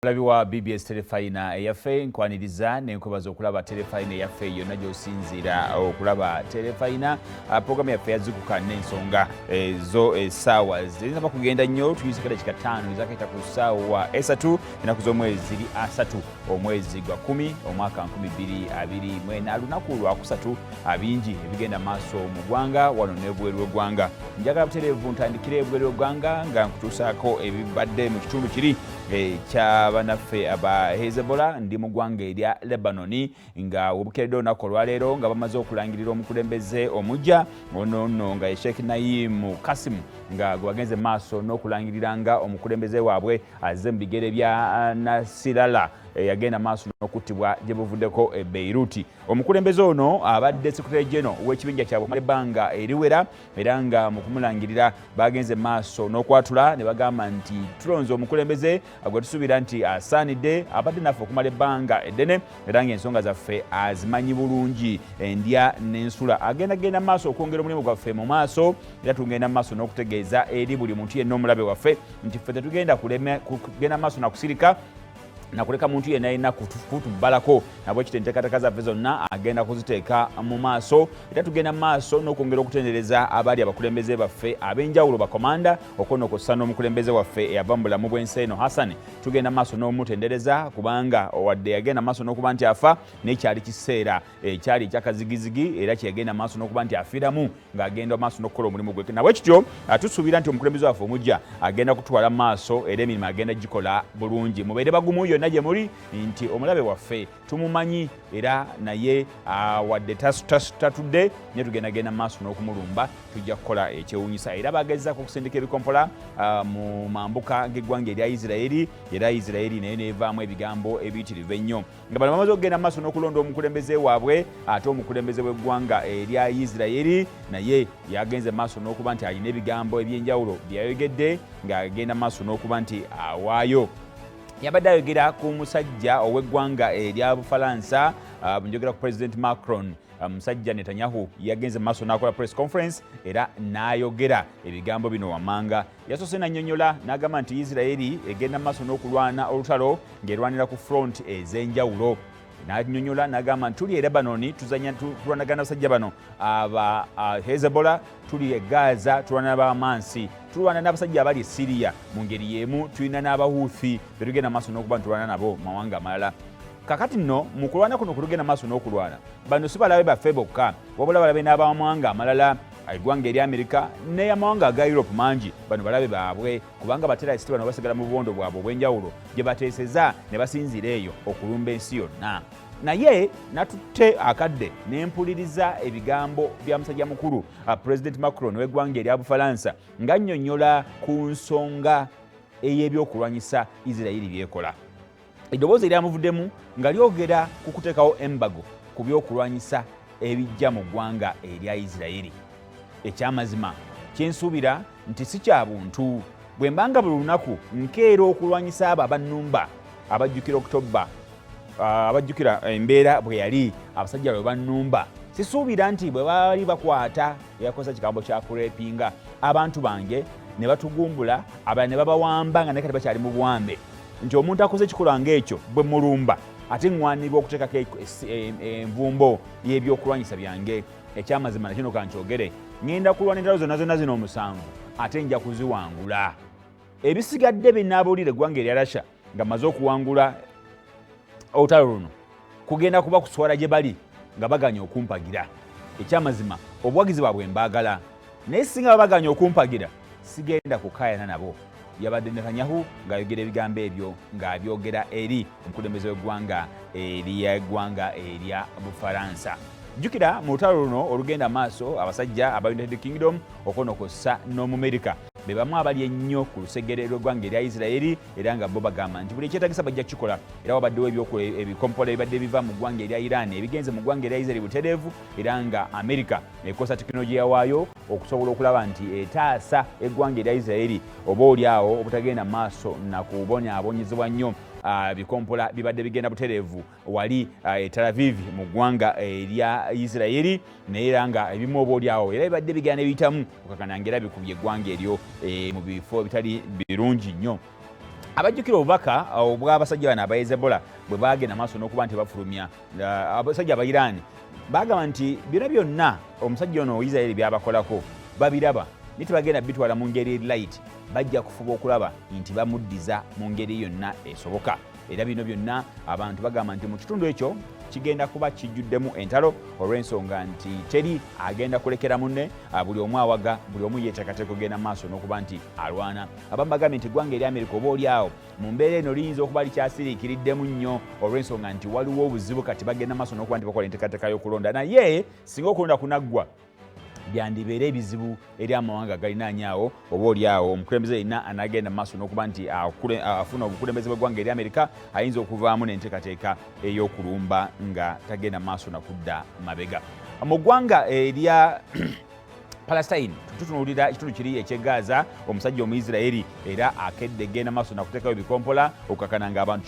Mulabi wa BBS Terefayina eyaffe, nkwaniriza nenkwebaza okulaba Terefayina eyaffe yonna gy'osinziira okulaba Terefayina. Programu yaffe yazikuka n'ensonga ezo essaawa zinaba kugenda nnyo, tuyise kadakika 5 ezakayita ku ssaawa 3, ennaku z'omwezi ziri 30 omwezi gwa 10 omwaka 2024, lunaku lwakusatu. Bingi ebigenda maaso mu ggwanga wano n'ebweru w'eggwanga. Njagala butereevu ntandikire ebweru w'eggwanga nga nkutuusaako ebibadde mu kitundu kiri ekyabanaffe aba Hezbollah. Ndi mu ggwanga erya Lebanoni nga webukeredde olunaku olwaleero nga bamaze okulangirira omukulembeze omujja ono nno nga ye Sheikh Naim Kasimu, nga gwe bagenze maaso n'okulangirira nga omukulembeze waabwe azze mu bigere bya Nasirala yagenda maaso n'okuttibwa gye buvuddeko e Beiruti. Omukulembeze ono abadde secretary general w'ekibinja kyabwe okumala ebbanga eriwera, era nga mu kumulangirira bagenze maaso n'okwatula ne bagamba nti tulonze omukulembeze gwe tusuubira nti asaanidde, abadde naffe okumala ebbanga eddene, era ng'ensonga zaffe azimanyi bulungi endya n'ensula, agenda genda maaso okwongera omulimu gwaffe mu maaso. Era tugenda maaso n'okutegeeza eri buli muntu yenna omulabe waffe nti ffe tetugenda kugenda maaso nakusirika nakuleka muntu yenna yenna kutubalako. Nabwekito enteekateeka zaffe zonna agenda kuziteeka mu maaso, era tugenda mu maaso n'okwongera okutendereza abaali abakulembeze baffe ab'enjawulo, bakomanda, okwonokosa n'omukulembeze waffe eyava mu bulamu bw'ensi eno, Hassan. Tugenda maaso n'omutendereza kubanga wadde yagenda maaso n'okuba nti afa, naye kyali kiseera ekyali ekyakazigizigi era kyeyagenda maaso n'okuba nti afiiramu ng'agenda maaso n'okukola omulimu gwe. Nabwe kityo tusuubira nti omukulembeze waffe omujja agenda kutwala maaso era emirimu agenda gikola bulungi. Mubeere bagumu yonna gye muli nti omulabe waffe tumumanyi, era naye wadde tatudde, naye tugendagenda maaso n'okumulumba, tujja kukola ekyewuunyisa. Era bagezaako okusindika ebikompola mu mambuka g'eggwanga erya Isirayiri, era Isirayiri naye nevaamu ebigambo ebiyitirivu ennyo nga bano bamaze okugenda maaso n'okulonda omukulembeze waabwe. Ate omukulembeze w'eggwanga erya Isirayiri naye yagenze maaso n'okuba nti alina ebigambo ebyenjawulo byeyayogedde ng'agenda maaso n'okuba nti awaayo. Yabadde ayogera ku musajja ow'eggwanga erya Bufalansa, njogera ku President Macron. Musajja Netanyahu yagenze maaso n'akola press conference era n'ayogera ebigambo bino wammanga. Yasoose nannyonnyola n'agamba nti Isirayiri egenda maaso n'okulwana olutalo ng'erwanira ku front ez'enjawulo. N'annyonnyola n'agamba nti tuli e Lebanoni, tuzanya tulwanagana basajja bano aba Hezbollah, tuli e Gaza tulwana n'Abamansi, tulwana n'abasajja abali e Siriya, mu ngeri y'emu tulina n'Abahuthi betugenda maaso n'okuba ntulwana nabo mu mawanga amalala. Kakati nno mu kulwana kuno kutugenda maaso n'okulwana, bano si balabe baffe bokka, wabula balabe n'abamawanga amalala, eggwanga erya Amerika n'amawanga aga Europe mangi. Bano balabe baabwe kubanga ba terrorist bano basigala mu bubondo bwabwe obw'enjawulo gye bateeseza ne basinziira eyo okulumba ensi yonna. Naye natutte akadde ne mpuliriza ebigambo bya musajja mukulu President Macron w'eggwanga erya Bufalansa ng'annyonnyola ku nsonga ey'ebyokulwanyisa Isirayiri byekola. Eddoboozi eryamuvuddemu nga lyogera ku kuteekawo embargo ku byokulwanyisa ebijja mu ggwanga erya Isirayiri. Ekyamazima kyensuubira nti si kya buntu bwe mbanga buli lunaku nkeera okulwanyisa abo abannumba, abajjukira Okutobba, abajjukira embeera bwe yali abasajja bwe bannumba. Sisuubira nti bwe baali bakwata, yakozesa kigambo kya kurepinga abantu bange ne batugumbula, abalala ne babawamba nga naye kati bakyali mu buwambe, nti omuntu akoze ekikolwa ng'ekyo bwe mulumba ate ŋŋwanirwa okuteekako envumbo y'ebyokulwanyisa byange. Ekyamazima nakino kankyogere, ŋŋenda kulwana entalo zonna zonna zino omusanvu ate nja kuziwangula. Ebisigadde binaabuulira eggwanga erya Russia nga maze okuwangula olutalo luno kugenda kuba kuswala gye bali nga baganya okumpagira. Ekyamazima obuwagizi bwabwe mbaagala, naye singa babaganya okumpagira sigenda kukaayana nabo. Yabadde Netanyahu ng'ayogera ebigambo ebyo ng'abyogera eri omukulembeze w'eggwanga eryeggwanga erya Bufalansa. Jjukira mu lutalo luno olugenda maaso, abasajja aba United Kingdom okwonokosa n'Omumerika be bamu abali ennyo ku lusegere lw'eggwanga erya Isirayiri, era nga bo bagamba nti buli ekyetagisa bajja kukikola. Era wabaddewo ebikompola ebibadde biva mu ggwanga erya Iran ebigenze mu ggwanga erya Isirayiri butereevu, era nga Amerika ekozesa tekinologiya waayo okusobola okulaba nti etaasa eggwanga erya Isirayiri oba oli awo obutagenda maaso nakubonyaabonyezebwa nnyo bikompola bibadde bigenda butereevu wali e Tel Aviv mu ggwanga erya Isirayiri. Naye era nga ebimu oba oli awo era bibadde bigenda nebiyitamu okakana nga era bikubye eggwanga eryo mu bifo ebitali birungi nnyo. Abajjukira obubaka obw'abasajja bano aba Hezbollah bwe bagenda maaso n'okuba nti bafulumya, abasajja aba Iran bagamba nti byonna byonna omusajja ono Isiraeri byabakolako babiraba, naye tebagenda bitwala mu ngeri light, bajja kufuba okulaba nti bamuddiza mu ngeri yonna esoboka. Era bino byonna abantu bagamba nti mu kitundu ekyo kigenda kuba kijjuddemu entalo, olw'ensonga nti teri agenda kulekera munne, buli omu awaga, buli omu yeteekateeka okugenda maaso n'okuba nti alwana. Abamu bagambye nti eggwanga erya Amerika oba oli awo mu mbeera eno liyinza okuba likyasiriikiriddemu nnyo, olw'ensonga nti waliwo obuzibu kati bagenda maaso n'okuba nti bakola enteekateeka y'okulonda, naye singa okulonda kunaggwa byandibeera ebizibu eri amawanga galinaanye awo. Oba oli awo omukulembeze yenna anagenda maaso n'okuba nti afuna obukulembeze bw'eggwanga eri Amerika ayinza okuvaamu n'enteekateeka ey'okulumba nga tagenda maaso nakudda mabega. Mu ggwanga erya Palestine, tutunuulira ekitundu kiri eky'e Gaza, omusajja Omuisiraeri era akedde genda maaso nakuteekayo bikompola okukakana nga abantu